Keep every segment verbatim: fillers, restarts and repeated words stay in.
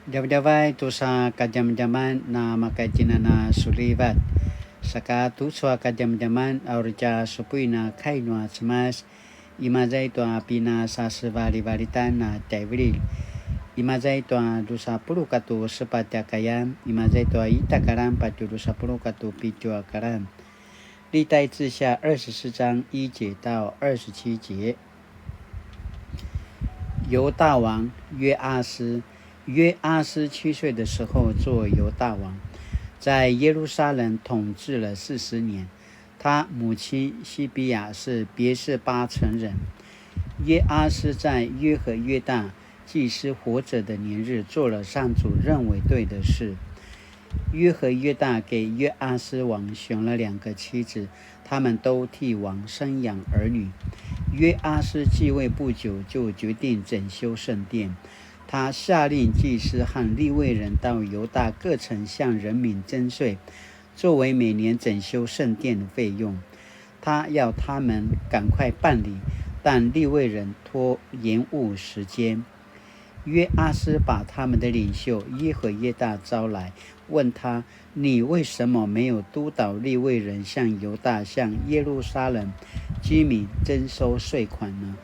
Djavadjavay tusa kadjamadjaman na makaitjinan a sulivat. Saka tucu a kadjamadjaman a uri tja supuin a kai nua Cemas, imaza i tua pinasasevalivalitan a tjaivililj. Imaza i tua dusa puluq katu sepatj a kayan, imaza i tua ita karan patje dusa puluq katu pitju a karan. 历代志下二十四章一节到二十七节。犹大王约阿施，约阿施七岁的时候做犹大王，在耶路撒冷统治了四十年。他母亲西比亚是别是巴城人。约阿施在耶何耶大祭司活着的年日做了上主认为对的事。耶何耶大给约阿施王选了两个妻子，他们都替王生养儿女。约阿施继位不久，就决定整修圣殿。他下令祭司和利未人到犹大各城向人民征税，作为每年整修圣殿的费用。他要他们赶快办理，但利未人拖延误时间。约阿施把他们的领袖耶何耶大招来，问他：“你为什么没有督导利未人向犹大、向耶路撒冷居民征收税款呢？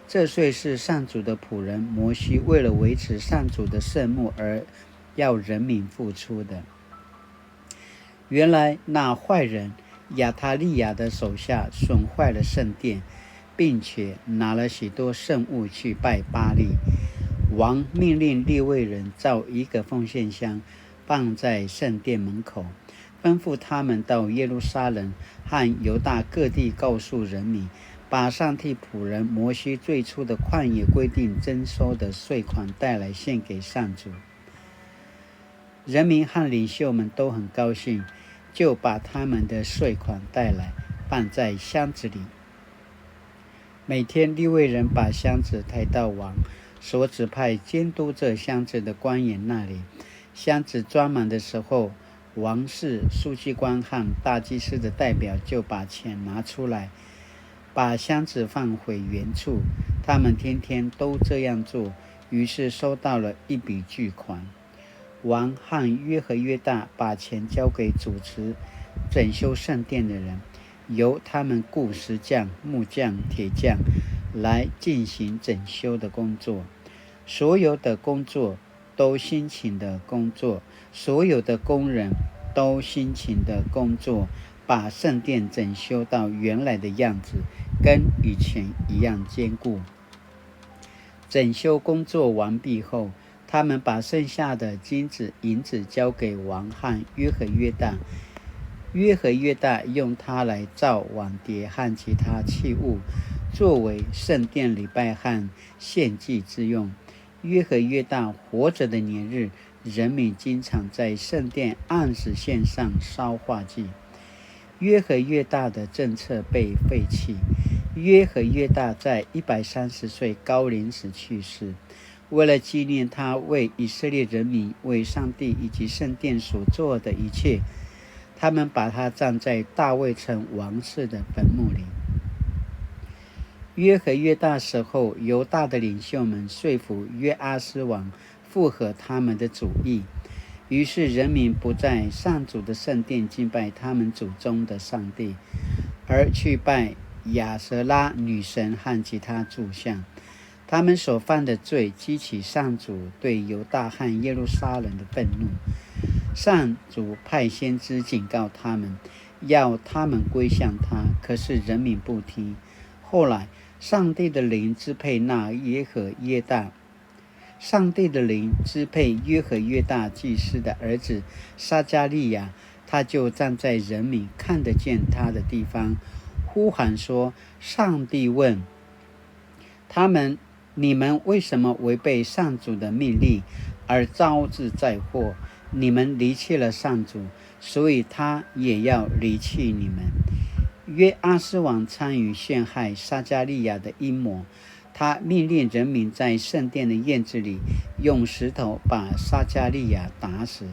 这税是上主的仆人摩西为了维持上主的圣幕而要人民付出的。”原来那坏人亚他利雅的手下损坏了圣殿，并且拿了许多圣物去拜巴力。王命令利未人造一个奉献箱，放在圣殿门口，吩咐他们到耶路撒冷和犹大各地告诉人民，把上帝仆人摩西最初的旷野规定征收的税款带来献给上主。人民和领袖们都很高兴，就把他们的税款带来，放在箱子里。每天，利未人把箱子抬到王所指派监督这箱子的官员那里。箱子装满的时候，王室书记官和大祭司的代表就把钱拿出来，把箱子放回原处。他们天天都这样做，于是收到了一笔巨款。王和约何约大把钱交给主持整修圣殿的人，由他们雇石匠、木匠、铁匠来进行整修的工作。所有的工作都辛勤的工作，所有的工人都辛勤的工作，把圣殿整修到原来的样子，跟以前一样坚固。整修工作完毕后，他们把剩下的金子、银子交给王和约何约大。约何约大用它来造碗碟和其他器物，作为圣殿礼拜和献祭之用。约何约大活着的年日，人民经常在圣殿按时献上烧化祭。约何约大的政策被废弃。约何约大在一百三十岁高龄时去世。为了纪念他为以色列人民、为上帝以及圣殿所做的一切，他们把他葬在大卫城王室的坟墓里。约何约大死后，犹大的领袖们说服约阿施王附和他们的主意，于是人民不在上主的圣殿敬拜他们祖宗的上帝，而去拜亚舍拉女神和其他柱像。他们所犯的罪激起上主对犹大和耶路撒冷的愤怒。上主派先知警告他们，要他们归向他，可是人民不听。后来，上帝的灵支配那约何约大，上帝的灵支配约何约大祭司的儿子撒迦利亚，他就站在人民看得见他的地方，呼喊说：“上帝问他们，你们为什么违背上主的命令而招致灾祸？你们离弃了上主，所以他也要离弃你们。”约阿施王参与陷害撒迦利亚的阴谋，他命令人民在圣殿的院子里用石头把撒迦利亚打死。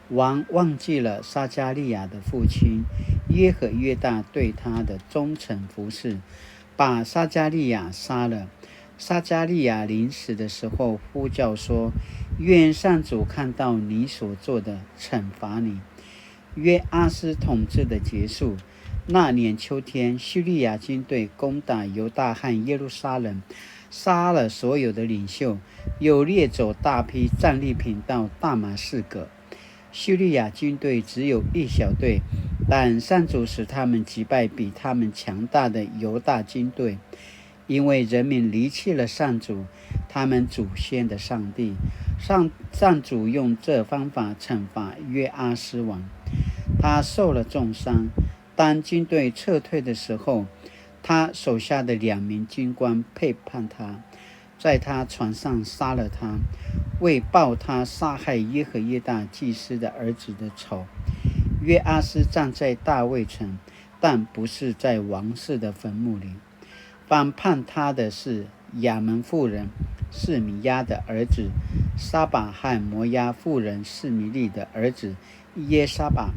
王忘记了撒迦利亚的父亲约何约大对他的忠诚服侍，把撒迦利亚杀了。撒迦利亚临死的时候呼叫说：愿上主看到你所做的，惩罚你。约阿施统治的结束。那年秋天，叙利亚军队攻打犹大和耶路撒冷，杀了所有的领袖，又掠走大批战利品到大马士革。叙利亚军队只有一小队，但上主使他们击败比他们强大的犹大军队。因为人民离弃了上主，他们祖先的上帝。上，上主用这方法惩罚约阿施王，他受了重伤。当军队撤退的时候，他手下的两名军官背叛他，在他床上杀了他，为报他杀害耶何耶大祭司的儿子的仇。约阿施葬在大卫城，但不是在王室的坟墓里。反叛他的是亚门妇人示米亚的儿子撒巴和摩押妇人示米利的儿子耶沙巴。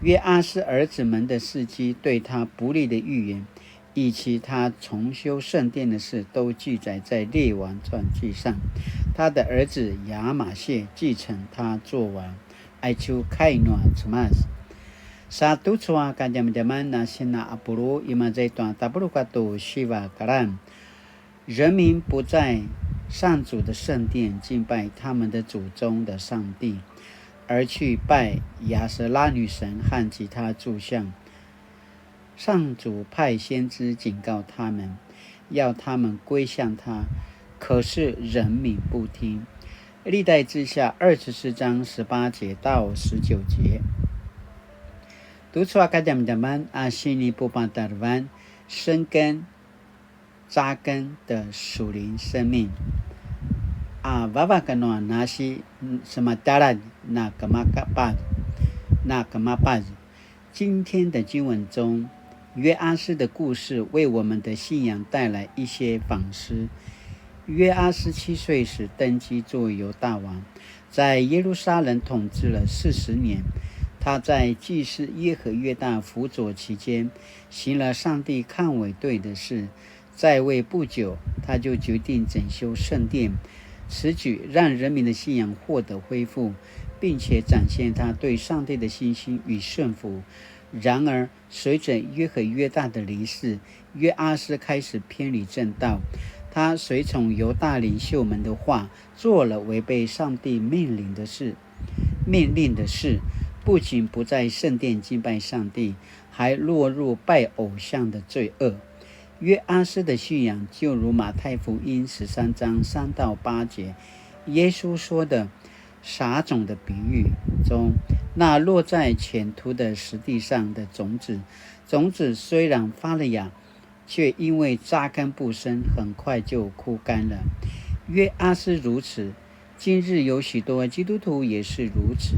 约阿施儿子们的事迹，对他不利的预言，以及他重修圣殿的事，都记载在列王传记上。他的儿子亚玛谢继承他作王。Aicu kai nua Cemas. Sa tucu a kadjamadjaman a sina apulu imaza i tua tapuluq katua siva kalan. 人民不在上主的圣殿敬拜他们的祖宗的上帝，而去拜亚舍拉女神和其他柱像。上主派先知警告他们，要他们归向他，可是人民不听。历代志下二十四章十八节到十九节。Tucu a kadjamadjaman a sinipupatarevan, 生根扎根的属灵生命。A vavak nua nasi semataladj na kemapaz, na kemapaz. 今天的经文中，约阿施的故事为我们的信仰带来一些反思。约阿施七岁时登基作犹大王，在耶路撒冷统治了四十年。他在祭司耶何耶大辅佐期间，行了上帝看为对的事，在位不久，他就决定整修圣殿。此举让人民的信仰获得恢复，并且展现他对上帝的信心与顺服。然而，随着耶何耶大的离世，约阿施开始偏离正道。他随从犹大领袖们的话，做了违背上帝命令的事。命令的事，不仅不在圣殿敬拜上帝，还落入拜偶像的罪恶。约阿施的信仰就如马太福音十三章三到八节，耶稣说的撒种的比喻中，那落在浅土的实地上的种子，种子虽然发了芽，却因为扎根不深，很快就枯干了。约阿施如此，今日有许多基督徒也是如此。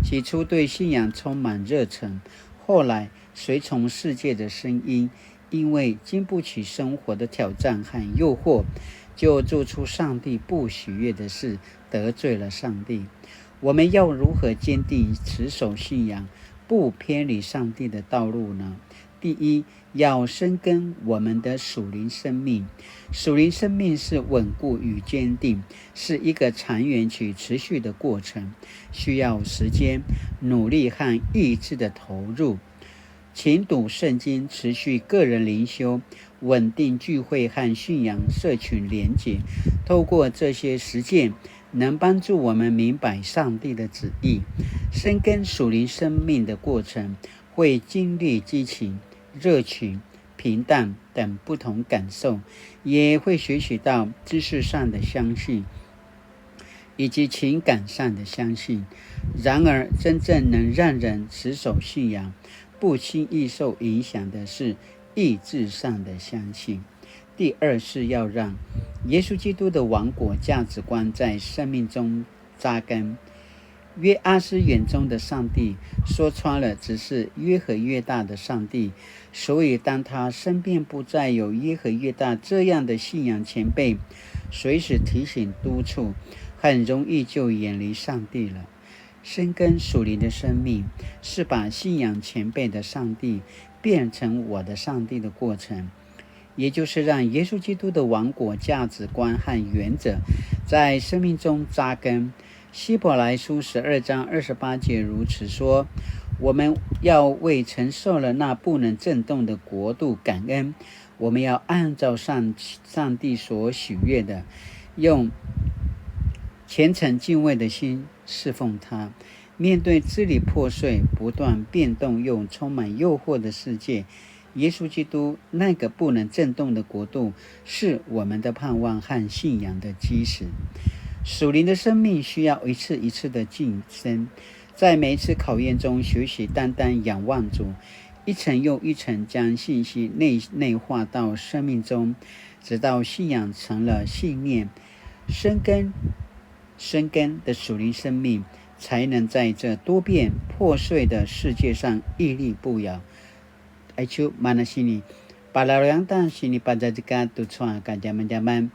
起初对信仰充满热忱，后来随从世界的声音，因为经不起生活的挑战和诱惑，就做出上帝不喜悦的事，得罪了上帝。我们要如何坚定持守信仰，不偏离上帝的道路呢？第一，要深耕我们的属灵生命。属灵生命是稳固与坚定，是一个长远且持续的过程，需要时间、努力和意志的投入。勤读圣经，持续个人灵修，稳定聚会和信仰社群连结。透过这些实践，能帮助我们明白上帝的旨意。深耕属灵生命的过程，会经历激情、热情、平淡等不同感受，也会学习到知识上的相信，以及情感上的相信。然而，真正能让人持守信仰，不轻易受影响的是意志上的相信。第二是要让耶稣基督的王国价值观在生命中扎根。约阿施眼中的上帝说穿了只是耶何耶大的上帝，所以当他身边不再有耶何耶大这样的信仰前辈随时提醒督促，很容易就远离上帝了。深耕属灵的生命，是把信仰前辈的上帝变成我的上帝的过程。也就是让耶稣基督的王国价值观和原则在生命中扎根。希伯来书十二章二十八节如此说：我们要为承受了那不能震动的国度感恩，我们要按照上上帝所喜悦的，用虔诚敬畏的心侍奉他。面对支离破碎、不断变动又充满诱惑的世界，耶稣基督那个不能震动的国度是我们的盼望和信仰的基石。属灵的生命需要一次一次的晋升，在每一次考验中学习单单仰望主，一层又一层将信息内内化到生命中，直到信仰成了信念，生根生根的属灵生命，才能在这多变破碎的世界上屹立不摇。Aicu mana sini palaurangtan sini pazazekatj tucu a kadjamadjaman.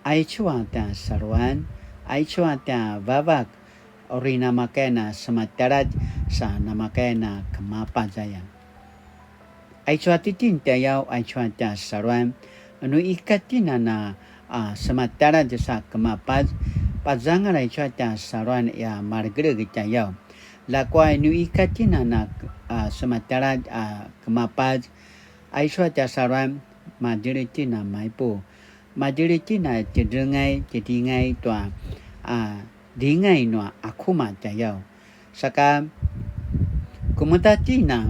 Aicu a tja saluan, aicu a tja vavak, uri namakay na sematjaladj sa namakay na kemapazaya. Aicu a titjen tjayaw, aicu a tja saluan, nu ika tjen a na a sematjaladj sa kemapaz, pazangal aicu a tja saluan ya malegeleg tjayaw. Ljakua nu ika tjen a na a sematjaladj a kemapaz, aicu a tja saluan, madjele tjen a maipu, madjele tjen a tjedrengay tjedringay tua a dingay nua akuma tjayaw. Saka kemuda tjen a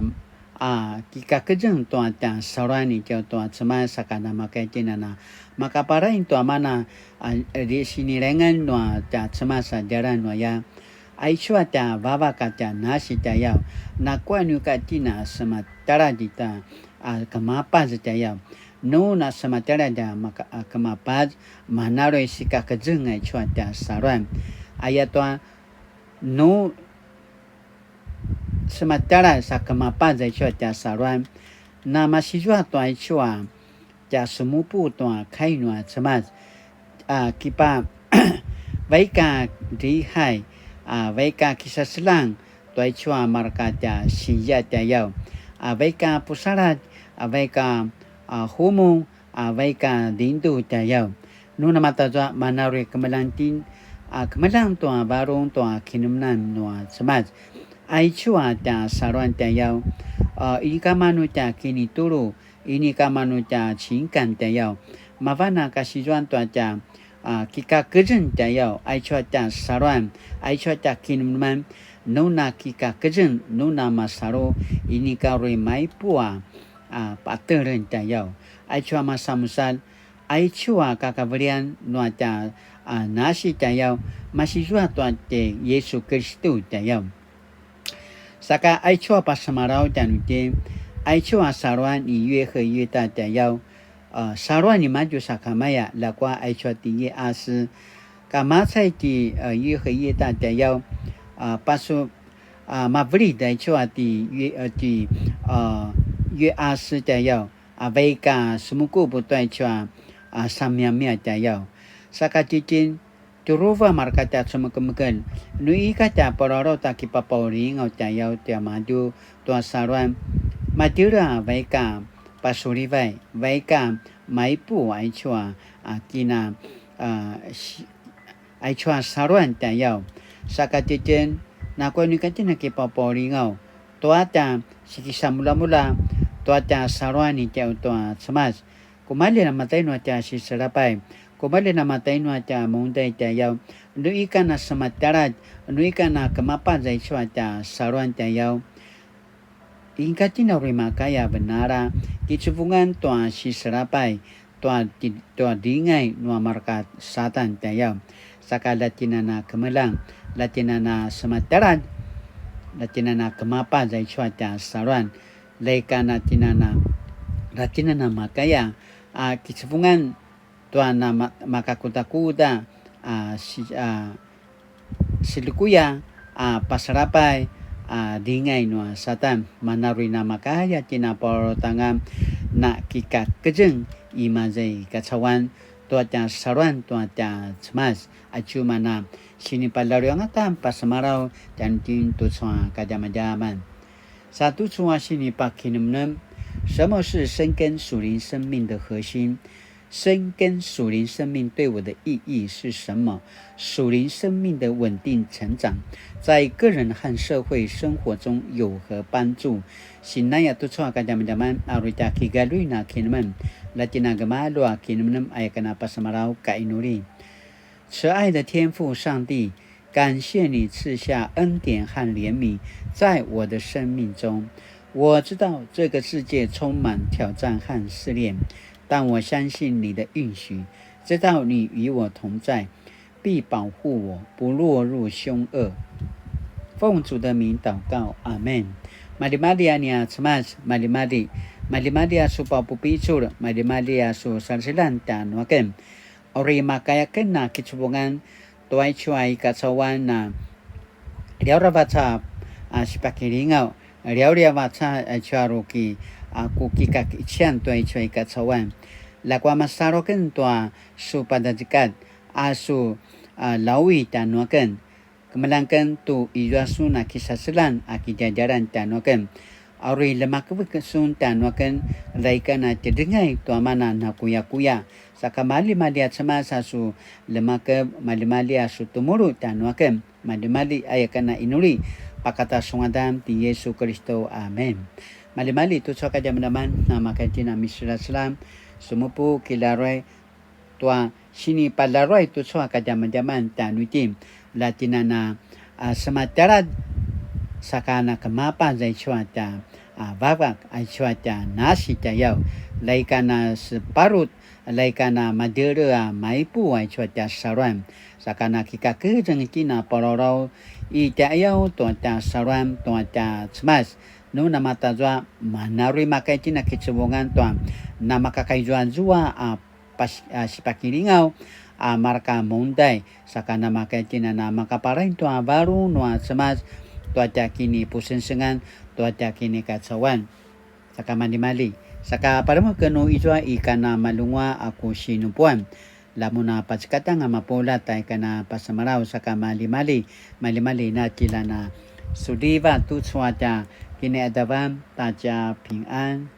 a kikakezeng tua tja saluan itjen tua Cemas, saka namakay tjen a na makaparaing tua mana a sinilengan nua tja Cemas a djalan nuaya. Aicu a tja vavak a tja nasi tjayaw, nakuya nu ika tjen a sematjaladj ita a kemapaz tjayaw. Nu na sematjaladj a maka- a kemapaz, manaruy sikakezeng aicu a tja saluan. Ayatua nu sematjaladj sa kemapaz aicu a tja saluan, na masizua tua aicu a tja semupu tua kai nua Cemas, a kipa vaik a drihai, a vaik a kisaselang tua aicu a marka tja sinzia tjayaw, a vaik a pusaladj, a vaik a humung, a vaik a dindu tjayaw. Nu namatazua manaruy kemeljang tjen a kemeljang tua varung tua kinemenem nua Cemas. Aicu a tja saluan tjayaw, a inika manu tja kinitulu, inika manu tja cinkan tjayaw. Mavan a kasizuan tua tja a kikakezeng tjayaw, aicu a tja saluan, aicu a tja kinemeneman, nu na kikakezeng, nu na masalu, inika uri maipu a a pateleng tjayaw. Aicu a masanmusalj, aicu a kakavelian nua tja a nasi tjayaw, masizua tua tjai Yesu Kiristu tjayaw. Saka aicu a pasemalaw tjanuitjen, aicu a saluan ni 约和约旦 tjayaw, a saluan nimadju sakamaya, ljakua aicu a ti 约阿施. Kamacay ti a 约和约旦 tjayaw, a pasu a mavelid aicu a ti 约 a ti a 约阿施 tjayaw, a vaik a semukup tua aicu a a samiamia tjayaw. Saka tjitjen, tjuruvu a marka tja cemekemekelj, nu ika tja palalaut a kipapaulingaw tjayaw tiamadju tua saluan, madjele a vaik a pasulivay, vaik a maipu aicu a a kina a si- aicu a saluan tjayaw. Saka tjitjen, nakuya nu ika tjen a kipapaulingaw tua tja sikisamulamula tua tja saluan itjaw tua Cemas. Kumalji a matainu a tja siselapay, kumalji a matainu a tja mungday tjayaw, nu ika na sematjaladj, nu ika na kemapaz aicu a tja saluan tjayaw. Inika tjen a uri makaya venala kicevungan tua siselapay tua ti- tua dingay nua marka Satan tjayaw. Saka la tjen a na kemeljang, la tjen a na sematjaladj, la tjen a na kemapaz aicu a tja saluan, la ika na tjen a na, la tjen a na makaya a kicevungan tua na ma- makakudakuda a si- a silikuya a pasalapay a dingay nua Satan. Manaruy namakaya tjen a palalautanga na kikakezeng i maza i kacauan tua tja saluan tua tja Cemas. Aicu mana sinipalaluy angata pasemalaw tjanuitjen tucu a kadjamadjaman. Sa tucu a sinipakinemnem, 什麼是深耕屬靈生命的核心？深耕屬靈生命對我的意義是什麼？屬靈生命的穩定成長，在個人和社會生活中有何幫助？Sinaya tucu a kadjamadjaman a uri tja kigaljuin a kinemenem, la tjen a gemalju a kinemenem aya ken a pasemalaw ka inuli. 慈愛的天父上帝，感謝你賜下恩典和憐憫在我的生命中。我知道這個世界充滿挑戰和試煉，但我相信你的應許，知道你與我同在，必保護我不落入凶惡。奉主的名禱告，阿們。Maljimalji a nia Cemas, maljimalji, maljimalji a su papupicul, maljimalji a su salselan tjanuaken. Uri makaya ken a kicevungan tua aicu a i kacauan a liaw aravac a sipakilingaw, liaw aravac a aicu a ruki a ku kikakician tua aicu a i kacauan. Ljakua masalu aken tua su padazekat a su a lawi tjanuaken. Kemeljang aken tu izua sun a kisaselan a kidjadjalan tjanuaken. A uri ljemakevek sun tjanuaken, la ika na tjedrengay tua mana nakuyakuya. Saka maljimalji a Cemas a su ljemakev, maljimalji a su temulu tjanuaken. Maljimalji aya ken a inuli, pakata su ngadan ti Yesu Kiristu. Amen. Maljimalji tucu a kadjamadjaman, na makaitjen a miselaselam, sumupu kilaruay, tua sinipalaruay tucu a kadjamadjaman tjanuitjen, la tjen a na a sematjaladj, saka na kemapaz aicu a tja a vavak, aicu a tja nasi tjayaw, la ika na separut, la ika na madjele a maipu aicu a tja saluan, saka na kikakezeng itjen a palawlaw i tjayaw tua tja saluan tua tja Cemas. Nu namatazua, mana uri makaitjen a kicevungan tua namakakaizuazua a pas-, a, sipakilingaw a marka mundai, saka namakaitin a namakaparain tua varung nua Cemas, tua tja kinipusengsengan, tua tja kinikacauan. Saka maljimalji, saka palemeken nu izua i kana malunguaq a ku sinupuan. La mun a pacekatanga mapuljat a i kana pasemalaw, saka maljimalji, maljimalji na tjilana suliva tucu a tja kiniqadavan ta tja pingan.